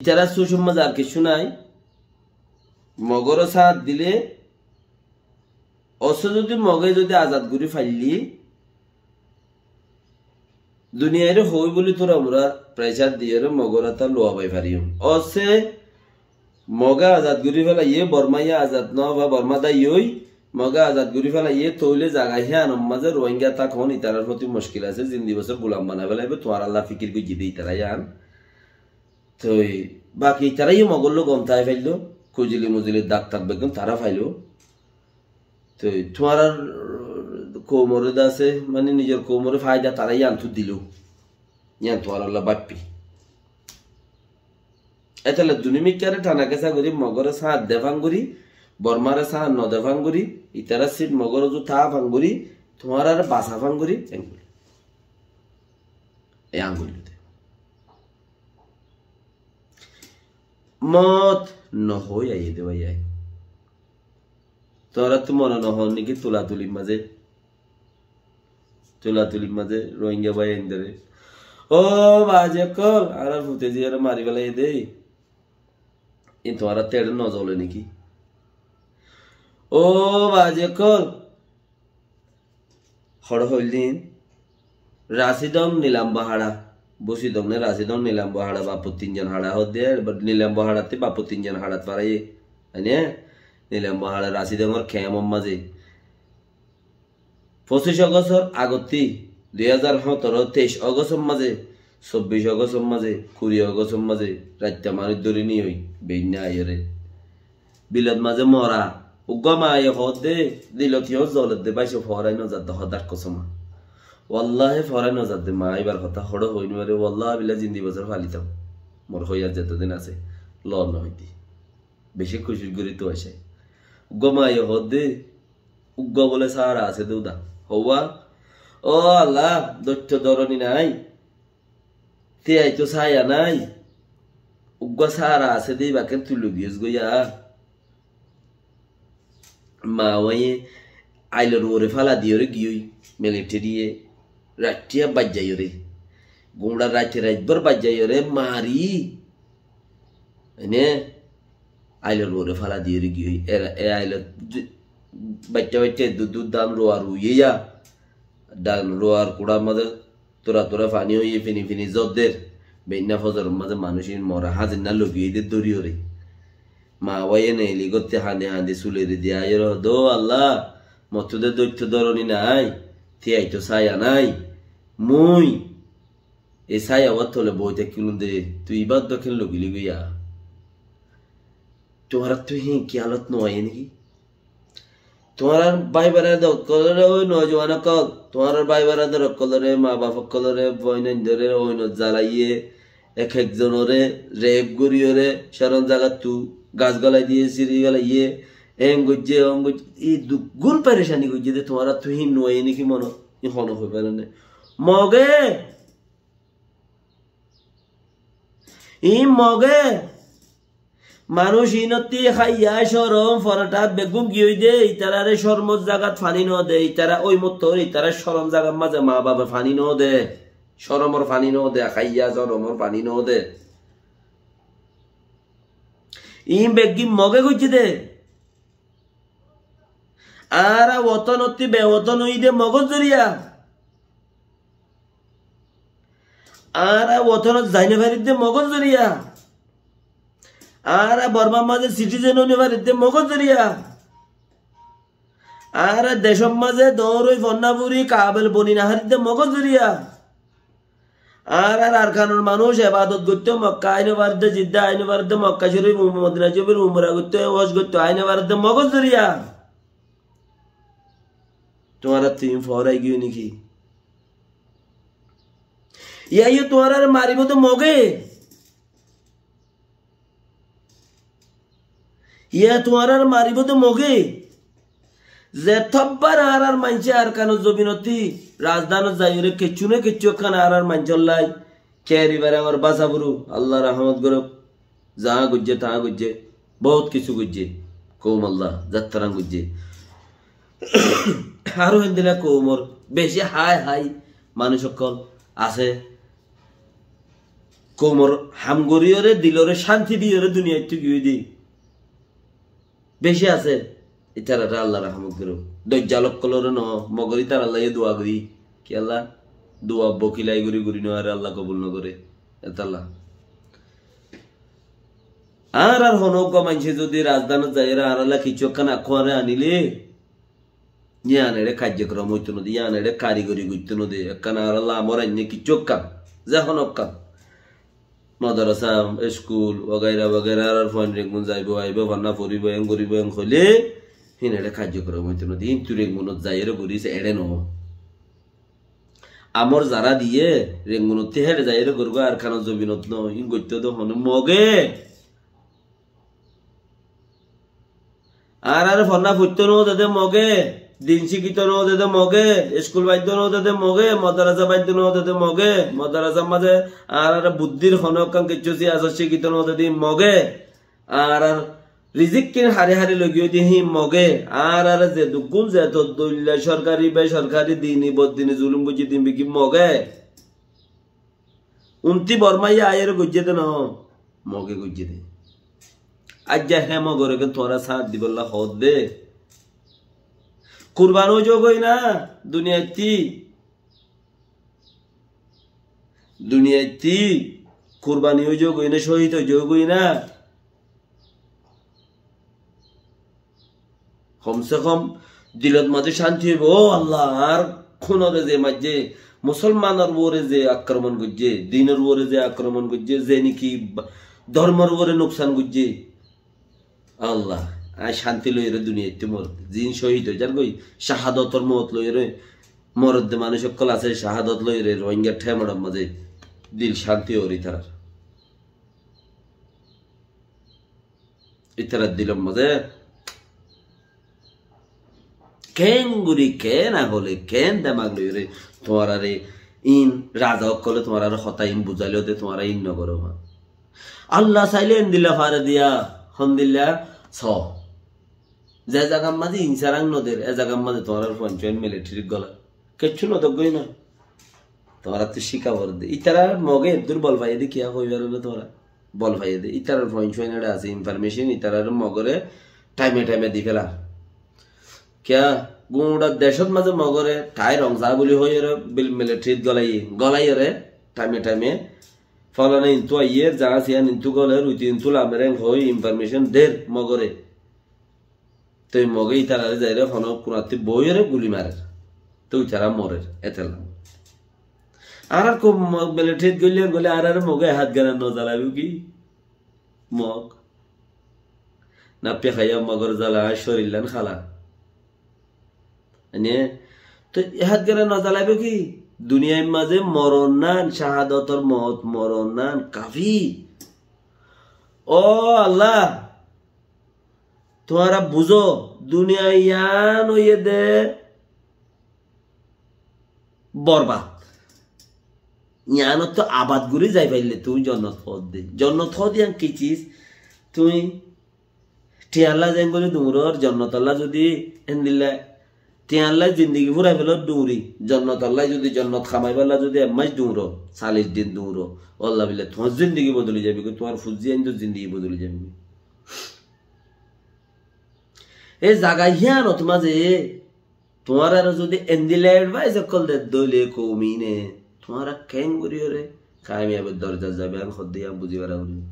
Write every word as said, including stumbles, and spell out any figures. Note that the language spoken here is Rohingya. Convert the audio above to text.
Itará sócor mazé ar kessú nái. Mogoré sáñt dilé, ossé zodi Moge zodi azad gorí faillé, duniyairé hoói buli tura mura pressure diyóre Mogoré tá luwabai fariyum. Ossé Moge azad gorí felaiyé, Bormaye azad no óiba, Borma dái ói, Moge azad gorí felaiyé, tóile zaga híyanor mazé Rohingya tákon, itarár foti muckil asé, zindi bosór gulam banai felaibó, tuáñralla fikir goijjé dé itará yían. Toi baki itará yó Mogor loi gom tái failló, kuzili muzili dak tak beggún tará failló. Toi tuáñrár koumoré de asé, mani nizor koumoré faida tará yíantu diló. Yían tuáñralla báffi. Étella dunimikkáre thana késa gorí, Mogoré sáñt de fán gorí, Bormaré sáñt no de fán gorí, itará sit Mogoré zú tá fán gorí, tuáñráre basa fán gorí, engul. E angul de. Moot no hoói aiyé dé bái añí. Tuáñráttu mone no hoór néki tulatulir mazé, tulatulir mazé Rohingya bái aindóre. Ó baázi ókkol, añárar fute ziyóre mari felaiyé dé. Ín tuáñráttu eçé no zole néki? Ó baázi ókkol, Hoçé hoildín, Rasidong Nilambo haça, Busidong né Rasidong Nilambo haça, bapor tinzon haça hoódde, Nilambo haçattí bapor tinzon haçat faraiyé, aine, Nilambo haça Rasidongor kemor mazé. Foccíc Ogostor agottí, dui házar hóñtoro, teic Ogostor mazé, sobbic Ogostor mazé, kuri Ogostor mazé, raitta manúic dóri niyói, beinna aiyóre. Bilot mazé mora. Uggúa maye hoódde, dilot hiyór zoledde, báico foórai nozadde, Hódar kosóm. Wallahi foórai nozadde, ma íbar hotá hoçé hoói nuare, wallahi billa zindi bosór falitam. Mor hoiyar zetodin asé, lor nohoidde. Beci kucíc gorí tuaicé. Uggúa maye hoódde, uggúa bóle sára asé dé uda. Houwa, ó Allah, doitto doroni nai. Tiyaittú sáya nái. Uggúa sára asé dé, ibá ken tui loi giyós goi ya. Mawaye ailor uore fala diyóre giyói, militariye raittiya baijjaiyóre. Guñça raite raitbór baijjaiyóre mari. Ene ailor uore fala diyóre giyói. Era, e ailor baitta baitta eddur dur dán ruwa ruiye ya. Dán ruwar kuçár mazé Tura tura faní óiye fini fini zodder. Beinna fozoror mazé manúic ín mora házinna logiyé dé dóriyoré. Mawaye neeli gottí hañdi hañdi sulere diya aiyóre hoódde, "Ó Allah, mottú dé doitto doroni nai, tiyaittú sáya nai. Mui e sáya uwar tole boi tákilum dé, tui ibá uddá ken logili goi ya?" Tuáñrattú híin ki halot no aiyé néki? Tuáñrar bái baradar ókkolóre, ói nojuwan ókkol, tuáñrar bái baradar ókkolóre, ma baf ókkolóre, boinaindóre, oinot zalaiyé, ek ek zonoré rep goríyoré, corom zagattu gas golai diyé, siri felaiyé, en goijjé, on goijjé, e duggún perecani goijjé dé, tuáñrattú híin no aiyé néki monot? Híin hone hoi faron né? Moge! Iín Moge! Manúic iínottí háiya, corom, forathá beggún giyói dé, itararé cormor zagat faní no de, itará ói mottor, itará corom zagar mazé ma bafe faní no de, coromor faní no de, háiya coromor faní no de. Iín beggín Moge goijjé dé. Añára wotonottí bewotón óiyi dé Mogor zoriya. Añára wotonot zai no farir dé Mogor zoriya. Añára Bormar mazé citizen ói no farir dé Mogor zoriya. Añára decor mazé doñr ói fonna furi kabel boni no farir dé Mogor zoriya. Añárar Arkanor manúic ebadot goittó Mokka ai no faredde, Jidda ai no faredde, Mokka Corif, Modina Corif umra goittó, hoj goittó ai no faredde Mogor zoriya. Tuáñrattú iín foórai giyói néki? Yíaye tuáñrare maribó de Moge. Yíaye tuáñrare maribó de Moge. Ze tobbar añárar maincé Arkanor zobinottí razdanot zaiyóre kessú né kessú ekkán añárar maincóllai keri berangor basa furu, Allah rahmot goruk. Zaá goijjé, taá goijjé, bout kessú goijjé. Koum Allah, zattarán goijjé. Aró héndilla koumor beci hái hái manúic ókkol asé. Koumor ham goríyoré, diloré cánti diyoré duniyaittú giyói de. Beci asé. Ítararé Allah rahmot goró. Dojjal ókkoloré no, mogor ítarallá dua gorí. Kiyólla? Dua bokilai gorí gorí no, aré Allah kobul no goré. Étalla. Añárar honó uggwá maincé zodi razdanot zaiyóre añárallá kissú ekkán akkuáre anilé, yián eçé karjokorom óito no de, yián eçé karigori goittó no de, ekkán añárallá amor ainné kissú ekkán, ze honó ekkán. Modrasa, eskul, wagaira wagaira, añárar fuain Rengun zaibo, aibo, fanna foribo, en goribo, en hoilé, hín eçé karjokorom óito no de, híntu Rengunot zaiyóre goríse eçé no. Amor zará diyé, Rengunottú héçe zaiyóre gorgói, Arkanor zobinot no, ín goittó de hone Moge. Añáráre fonná foittó no de de Moge, din cíkito no de de Moge, eskul baiddó no de de Moge, modrasa baiddó no de de Moge, modrasar mazé añáráre buddír honó ekkán kessú siyasot cíkito no de de Moge. Añárar rizikkin hári hári loi giyói de hín Moge. Añáráre ze dukkún zeto dóilla sorkari, besorkari, dini, boddini zulum goijjé de hín biki Moge. Untí Bormaiya aiyóre goijjé de no, Moge goijjé de. Aijja hé Mogoré ken tuáñra sáñt dibolla hoódde. Kurban ói zogói na, duniyaittí. Duniyaittí kurbani ói zogói na, cóhid ói zogói na. Hom se hom dilot mazé cánti óibo. Ó Allah, añár kúnore ze maijjé, musolmanor uore ze akromon goijjé, dinor uore ze akromon goijjé, ze niki ba-, dormor uore nuksan goijjé. Allah, añí cánti loiyóre duniyaittú morodde. Zin cóhid ói zargói, cahadotor moot loiyóre morodde manúic ókkol asé, cahadot loiyóre Rohingya themoror mazé dil cánti ór ítarar. Ítarar dilor mazé keéngorí, keén agole, keén demak loiyóre tuáñráre ín raza ókkole tuáñráre hotá ín buzáilo de tuáñra ín nogoró. Allah sailé endilla fare diya, hondilla só. Ze zagar mazé ín sarang noder, e zagar mazé tuáñrar fuain cúain militarir gola. Kessú nodók goi na. Tuáñrattú cíka foredde. Ítarar Moge eddur bol faiyé de kiyá hoi faro na tuáñra? Bol faiyé de. Ítarar fuain cúain eçé asé, information ítarar Mogore thaime thaime di félar. Kiyá? Guñça decót mazé Mogore thai rongzá buli hoiyóre bil-, militarit golaiyé. Golaiyóre thaime thaime folana intu aiyér, zañs iyán intu goler, uiti intu lamer en hoi information der Mogore. Toi Moge ítarare zaire hono kunattí boiyóre guli marer. Toi ítara morer, étella. Añárar kó mo-, militarit goille, goille añárare Moge e hát gana no zalaibo ki? Mog. Nafti haiya Mogor zala, añár córillan hala. Ene, toi e hát gana no zalaibo ki? Duniyair mazé moron nan, cahadotor mot, moron nan, kafi. Ó Allah, tuáñra buzó, duniya yián óiye de borbad. Yiánottú abad gorí zai faille tuñí jonnot foódde. Jonnot foódde yián ki ciz? Tuñí thiañlla zengori duñror, jonnotolla zudi endilla thiañlla zindigi furai felor duñri, jonnotolla zudi jonnot hamaibálla zudi ek mac duñro, salic din duñro, ó Allah billa tuáñr zindigi bodoli zaibói, tuáñr fuzzi aindor zindigi bodoli zaibói. E zaga yiánot mazé tuáñrare zudi endilla advice ókkol dedde óile koumine, tuáñra keéngoríyore kamiyabir dorjat zaiba, yián hoddé yián buzi fara foribo.